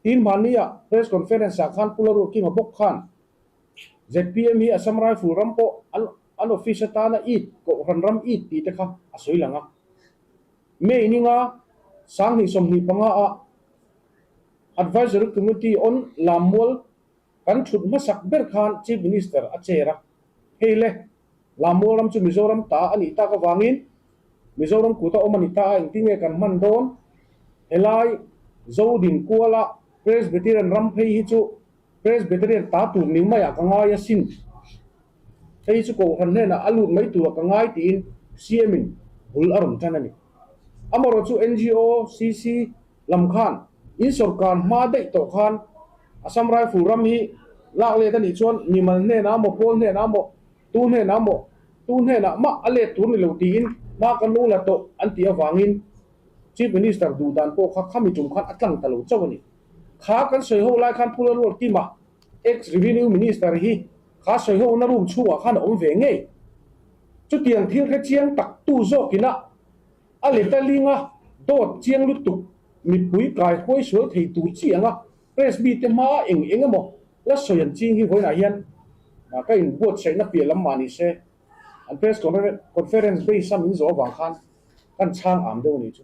Tin hmannia press conference ah khan Pu Lalruatkima bawk khan zpm hi Assam Rifle ram pawh an an office atana it kohhran ram it tih te kha a sawi lang a. May ninga 2025 ah Advisory Committee on Lammual kan thut hmasak ber khan Chief Minister a chair a, hei le Lammual ram chu Mizoram ta a nih tak avangin Mizoram kuta awm a ni ta a, engtin nge kan hman dawn? Helai Zodin kuala Presbyterian ram phei hi chu Presbyterian ta tur ni maiah ka ngai asin. Hei chu Kohhran hnenah a lut mai turah ka ngai tiin CM in bul a rawn tan a ni. Amaherawh chu NGO, CC, lam khan in sawrkar hma daih tawh khan Assam Rifle ram hi lak let a nih chuan mimal hnenah maw, pawl hnenah maw, tu hnenah maw, tu hnenah mah a let tur ni lo tiin hma kan lo la tawh an tih avangin Chief Minister duh dan pawh kha khami tum khan a tlang ta lo chauh a ni. Kha kan sawi ho lai khan Pu Lalruatkima ex-Revenue Minister hi kha sawi hona room chhungah khan a awm ve ngei. Chutiang thil hre chiang tak tu zawkina a let a linga dawt chiang lutuk mipui kai huai sual thei tur chi anga press mite hma eng eng emaw la sawi an ching hi vawiinah hian ka inbuatsaihna piah lam mah ni se an press conference base a min zawh avang khan kan chhang am deuh a ni chu.